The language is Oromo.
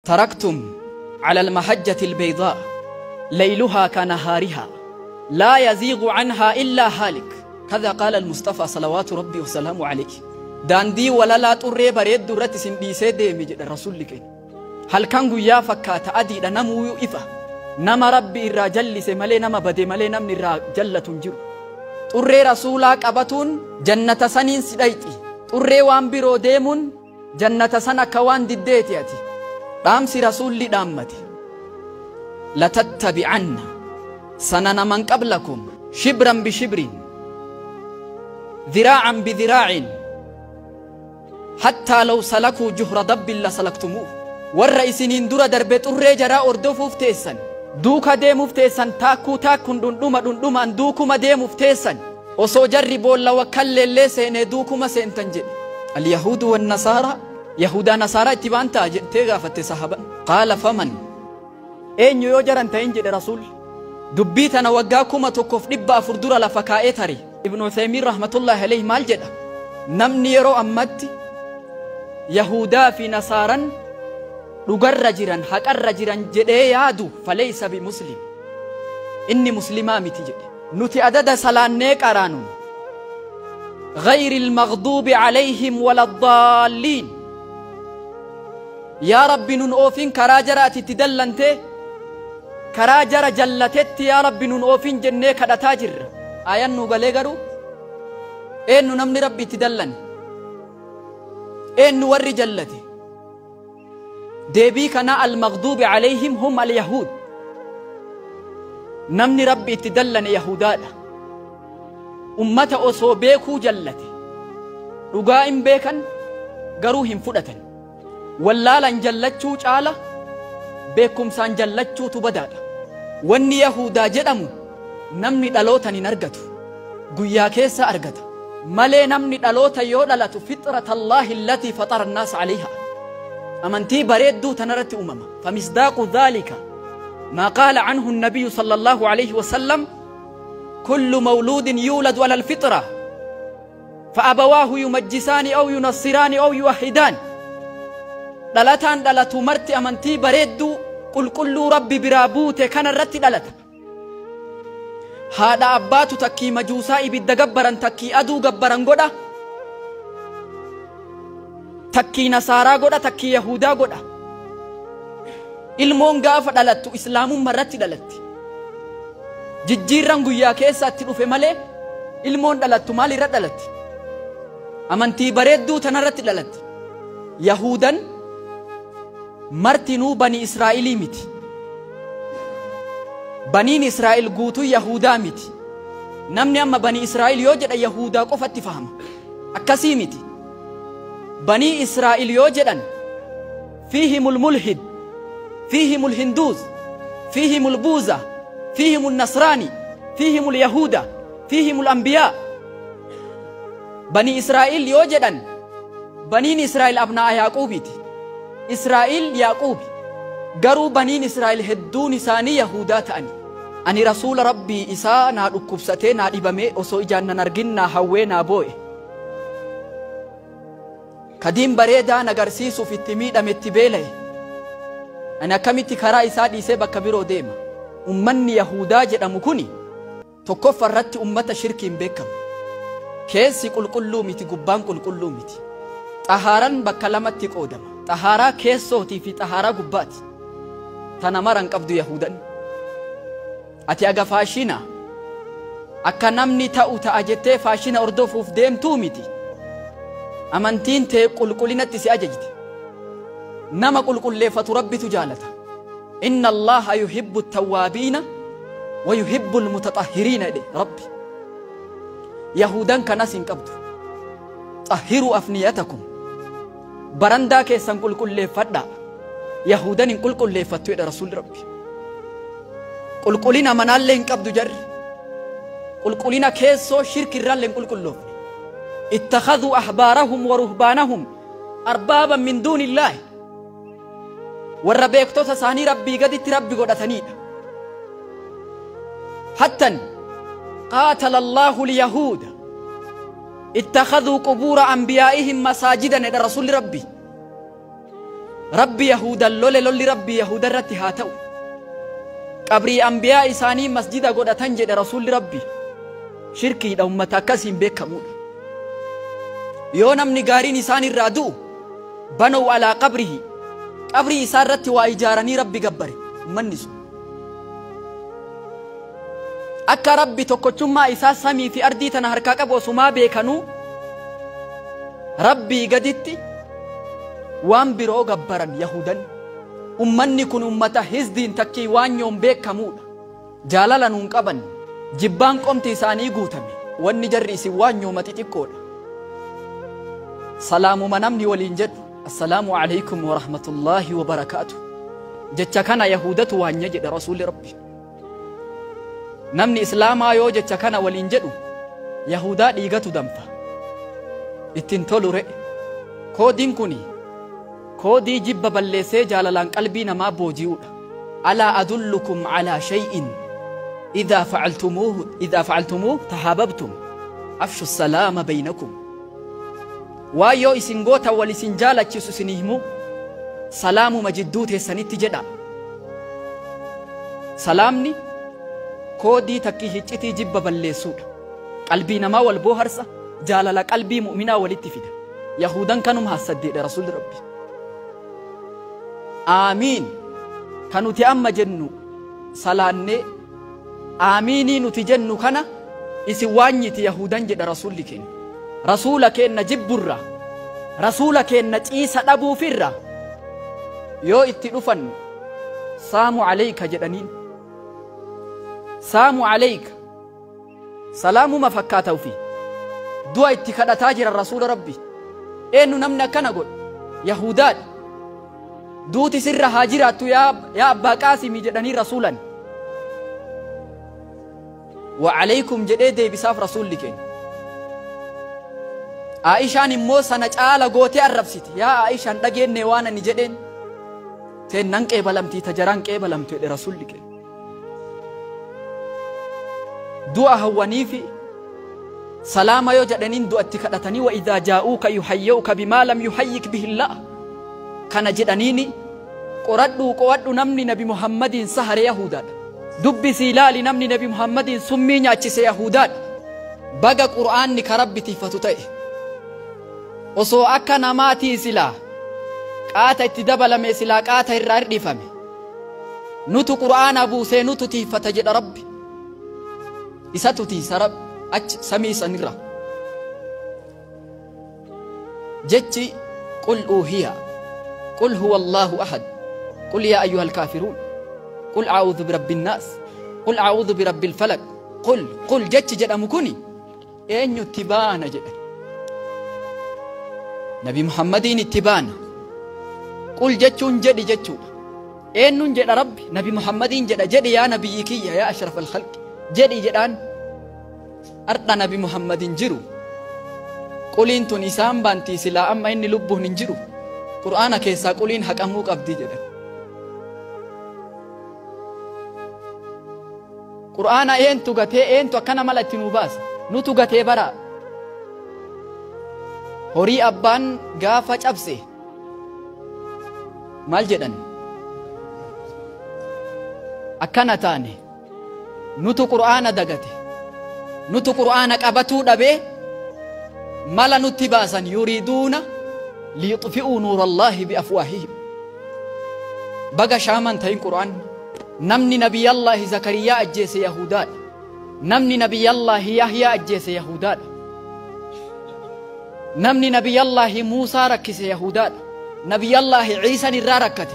تركتم على المحجة البيضاء ليلها كنهارها لا يزيغ عنها إلا هالك كذا قال المصطفى صلوات ربي وسلامه عليه. Daandii walalaa xurree bareeddu irratti isin dhiisee deeme jedha rasuulli keenya. Halkan guyyaa fakkaata, adiidha, namuyyuu ifa. Nama Rabbi irraa jallise malee, nama bade malee, namni irraa jallatu hin jiru. Xurree rasuulaa qabatuun jannata saniin si dhayxi. Xurree waan biroo deemuun jannata san akka waan diddeeti ati. Dhaamsi rasuulli dhaammate. لتتبعن سنن من قبلكم شبرا بشبر ذراعا بذراع حتى لو سلكوا جحر ضب لسلكتموه. Warra isiniin dura darbe xurree jaraa ordofuuf teessan. Duuka deemuuf teessan, taakkuu taakkuun, dhundhuma dhundhumaan duukuma deemuuf teessan. Osoo jarri boolla wakkalleellee seenee duukuma seentan jedhe. اليهود والنصارى, yahudaa nasaaraa itti baan ta'a jettee gaafatte sahaban. قال فمن, eenyu yoo jaran ta'in jedhe rasuulli. Dubbii tana waggaa 1400 dura lafa kaa'ee tare. Ibnu Uthaymiin رحمة الله عليه maal jedha? Namni yeroo ammatti yahudaa fi nasaaran dhugarra jiran, haqarra jiran jedhee yaadu فليس بمسلم, inni muslimaa miti jedhe. Nuti adada salaannee qaraanun غير المغضوب عليهم ولا الضالين, yaa Rabbi nun oofin karaa jara ati itti dallante, karaa jara jallatetti yaa Rabbi nun oofin jennee kadhataa jirra. Ayan nu galee garuu eenyu namni Rabbi itti dallane? Eenyu warri jallate? Deebii kana المغضوب عليهم هم اليهود. Namni Rabbi itti dallane yahudaadha. Ummata osoo beekuu jallate. Dhugaa hin beekan, garuu hin fudhatan. Wallaalan jallachuu caala beekumsaan jallachuutu badaadha. Wanni yahudaa jedhamu namni dhalootan hin argatu, guyyaa keessa argata malee. Namni dhaloota yoo dhalatu فطرة الله التي فطر الناس عليها, amantii bareedduu tanarratti uumama. فمصداق ذلك ما قال عنه النبي صلى الله عليه وسلم: كل مولود يولد على الفطرة فأبواه يمجسان أو ينصران أو يوحدان. Dhalataan dhalatu marti amantii bareedduu qulqulluu Rabbi biraa buute kana irratti dhalata. Haadha abbaatu takkii majuusaa ibidda gabbaran, takkii aduu gabbaran godha, takkii nasaaraa godha, takkii yahudaa godha. Ilmoon gaafa dhalattu islaamummaa irratti dhalatti. Jijjiirran guyyaa keessaatti dhufe malee ilmoon dhalattu maal irra dhalatti? Amantii bareedduu tanarratti dhalatti. Yahudan martinuu bani Israa'ilii miti. Baniin Israa'il guutuu yahudaa miti. Namni amma bani Israa'il yoo jedhan yahudaa qofatti fahama. Akkasii miti. Banii Israa'il yoo jedhan فيهم الملحد, فيهم الهندوز, فيهم البوذا, فيهم النصراني, فيهم اليهودا, فيهم الأنبياء. Bani Israa'il yoo jedhan baniin Israa'il أبناء Yaaquubiiti. Israa'il Yaaquubi, garuu baniin Israa'il hedduun isaanii yahudaa ta'ani. Ani rasuula Rabbii isaa naa dhukkubsatee, naa dhibamee, osoo ijaan nan argin naa hawwee, naa boo'e, kadiin bareedaa nagarsiisuuf itti miidhame, itti beela'e, ani akkamitti karaa isaa dhiisee bakka biroo deema? Ummanni yahudaa jedhamu kuni tokkoffa irratti ummata shirkiin beekamu. Keessi qulqulluu miti, gubbaan qulqulluu miti. Xahaaran bakka lamatti qoodama: xahaaraa keessootii fi xahaaraa gubbaati. Tana maran qabdu yahudan. Ati aga faashina akka namni ta'u ta'a jettee faashina ordofuuf deemtuu miti. Amantiin tee qulqullinatti si ajajti. Nama qulqulleeffatu Rabbitu jaalata. إن الله يحب التوابين ويحب المتطهرين jedhe Rabbi. Yahudan kanas hin qabdu. طهروا أفنيتكم, barandaa keessan qulqulleeffadhaa. Yahudan hin qulqulleeffattu jedha rasuulli Rabbi. Qulqullina manaallee hin qabdu jarri. Qulqullina keessoo shirki irraallee hin qulqulloofne. اتخذوا أحبارهم ورهبانهم أربابا من دون الله. Warra beektota isaanii Rabbii gaditti Rabbi godhataniidha. حتى قاتل الله اليهود اتخذوا قبور أنبيائهم مساجدا jedha rasuulli Rabbi. Rabbi Yahudan lole, lolli Rabbi Yahuda irratti haa ta'u. Qabrii anbiyaa isaanii masjida godhatan jedhe Rasuulli Rabbi. Shirkiidha, ummata akkasiin beekamuudha. Yoo namni gaariin isaan irraa du'u, banow alaa qabrihi, qabrii isaa irratti waa ijaaranii Rabbi gabbare ummanni sun. Akka Rabbi tokkochummaa isaa samii fi ardii tana harkaa qabu osumaa beekanuu, Rabbii gaditti waan biroo gabbaran Yahudan. Ummanni kun ummata hizdiin takkii waanyoon beekamuudha. Jaalala nuun qaban, jibbaan qomti isaanii guutame. Wanni jarri isin waanyooma xixiqqoodha. Salaamuma namni waliin jedhu, assalaamu alaykum wa rahmatullaahi wa barakaatu, jecha kana Yahudatu waanya jedhe Rasuulli Rabbi. Namni Islaamaa yoo jecha kana waliin jedhu, Yahudaa dhiigatu danfa. Ittiin tolu re'e. Koodiin kuni koodii jibba balleessee jaalalaan qalbii namaa booji'uudha. Alaa adullukum alaa shay'in idhaa facaltumuuhu tahaababtum, afshu salaama baynakum. Waan yoo isin gootan wal isin jaalachisu isinii himu, salaamuma jidduu teessanitti jedha. Salaamni koodii takkii hiccitii jibba balleessuudha. Qalbii namaa wal booharsa, jaalala qalbii mu'minaa walitti fida. Yahudan kanuma hassaddeedha Rasuulli Rabbi. Aamiin kan nuti amma jennu, salaannee aamiinii nuti jennu kana isin waanyiti Yahudan jedha Rasuulli keenya. Rasuula keenna jibburra, Rasuula keenna ciisa dhabuufirra yoo itti dhufan, saamu aleyka jedhaniin. Saamu aleyka salaamuma fakkaata, ufi du'a itti kadhataa jiran Rasuula Rabbi. Eenyu namni akkana godhu? Yahudaadha. Duuti sirra haa jiraattu yaa abbaa Qaasimii jedhanii rasuulan. Wa alaykum jedhee deebisaaf Rasuulli keenya. Aishaan immoo sana caala gootee arrabsiti. Yaa Aishaan, dhageenne waan ani jedheen teennan qeebalamtii, tajaraan qeebalamtu jedhe Rasuulli keenya. Du'a hawwaniifi salaama yoo jedhaniin du'atti kadhatanii. Wa idaa jaa'uuka yuhayyuuka bimaa lam yuhayyik bihillaah kana jedhaniini. Qoradhuu qo'adhu, namni Nabi Muhammadiin sahare Yahudaadha. Dubbisii ilaali, namni Nabi Muhammadiin summii nyaachise Yahudaadha. Baga Qur'aanni ka Rabbi tiifatu ta'e. Osoo akka namaatii silaa qaata itti dabalame, silaa qaata irraa hirdhifame. Nutu Qur'aana buusee, nutu tiifata jedha Rabbi. Isatu tiisa Rabbi achi samii sanirra. Jechi qul uuhiya, qul huwa Allaahu ahad, qul yaa ayyuha alkaafiruun, qul a'uudhu birabbi nnaas, qul a'uudhu birabbi alfalaq, qul qul jechi jedhamu kuni eenyutti baana jedhe? Nabi Muhammadiin itti baana. Qul jechuun jedhi jechuudha. Eenyuun jedha Rabbi? Nabi Muhammadiin jedha. Jedhi yaa nabiyyi kiyya, yaa ashraf alkhalqi, jedhi jedhaan. Ardha Nabi Muhammadin jiru, quliin tun isaan baantii. Silaa amma inni lubbuun hin jiru, Qur'aana keessaa quliin haqamuu qabdi jedhan. Qur'aana eentu gatee? Eentu akkana mala itti nuu baasa? Nutu gatee bara. Horii abbaan gaafa cabse maal jedhan? Akkana taane. Nutu Qur'aana dagate, nutu Qur'aana qabatuu dhabee mala nutti baasan. Yuriiduuna liyuxfi'uu nuura Allaahi biafwaahihim. Baga shaaman ta'in Qur'aan. Namni Nabiyallaahi Zakariyaa ajjeese Yahudaadha. Namni Nabiyallaahi Yahyaa ajjeese Yahudaadha. Namni Nabiyallaahi Muusaa rakkise Yahudaadha. Nabiyallaahi Ciisan irraa rakkate.